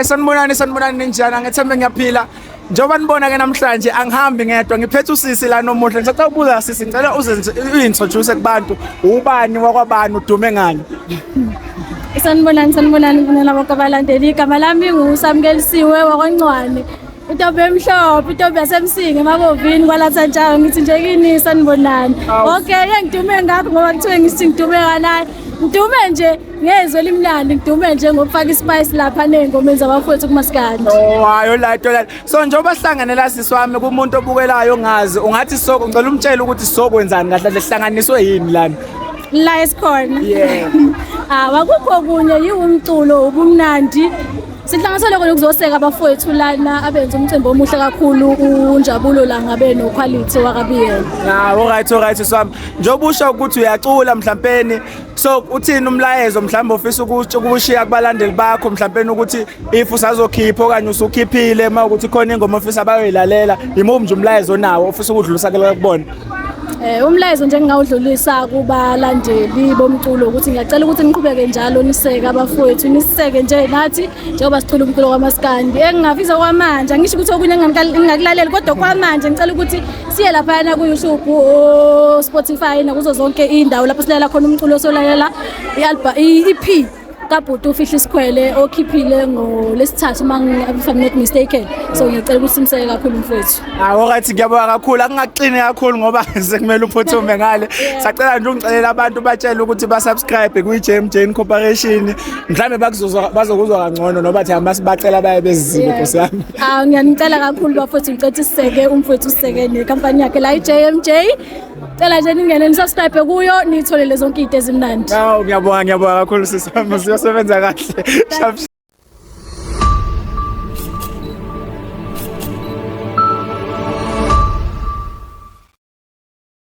Sanibonani, sanibonani, ninjani? Ngethembe ngiyaphila. Njengoba nibona ke namhlanje angihambi ngedwa, ngiphethe usisi la nomuhle. Ngisacela ukubuza sisi, ngicela uzenze uintroduce kubantu. Ubani wakwabani, udume ngani? Sanibonani, sanibonani kunina bonke abalandeli. Igama lami nguSamukelisiwe wakwaNcwane. Intombi emhlophe, intombi yaseMsinga eMabovini kwaLathantshawe. Ngithi nje kini sanibonani. Okay, engidume ngakho ngoba kuthiwe ngithi ngidume kanani. Ngidume nje ngezwi elimnandi, ngidume nje ngokufaka ispice lapha ney'ngomeni zabafowethu kumaskandi. Oh, hayi light light. So njengoba sihlangene la sisi wami, kumuntu obukelayo ongazi, ungathi so ngicela umtshele ukuthi sokwenzani kahle kahle, hlanganiswe yini lana? La esikhona. Yeah. Ah, wakukho kunye yiwumculo ubumnandi. Sihlanganisele khona ukuzoseka abafowethu lana abenza umcimbi omuhle kakhulu, uNjabulo Langabe noQuality wakaBiyela. Ah, alright sisi wami. Njengoba usho ukuthi uyacula mhlampeni, so uthini umlayezo mhlawumbe ofisa ukuthi ukushiya kubalandeli bakho, mhlampeni ukuthi if usazokhipha okanye usukhiphile, uma ukuthi khona ingoma ofisa bayoyilalela, imuphi nje umlayezo onawo ofisa ukudlulisa kubona? Umlayezo nje engingawudlulisa kubalandeli bomculo ukuthi ngiyacela ukuthi niqhubeke njalo niseke abafowethu, niseke nje nathi njengoba sicula umculo kwamaskandi. Engingafisa kwamanje, angisho ukuthi okunye engingakulalela, kodwa kwamanje ngicela ukuthi siye laphayana ku-YouTube, o-Spotify nakuzo zonke iy'ndawo lapho silalela khona umculo, solalela i-EP kabhuti uFihla Isikhwele okhiphile ngoLwesithathu, uma if I'm not mistaken. So ngiyacela ukuthi simseke kakhulu umfowethu. Ah, alright, ngiyabonga kakhulu. Akungaxini kakhulu ngoba sekumele uphuthume ngale. Sacela nje ungicelela abantu, batshele ukuthi ba subscribe kwi JMJ Corporation. Mhlambe bakuzozwa, bazokuzwa kangcono noba thi masibacela baye bezizibe, Nkosi yami. Ah, ngiyanicela kakhulu bafowethu, ngicela ukuthi siseke umfowethu, siseke nekhampani yakhe la i-JMJ. Cela nje ningene nisubscribe kuyo, nitholele zonke izinto ezimnandi. Awu, ngiyabonga, ngiyabonga kakhulu sisi wami. Siyosebenza kahle. Sharp.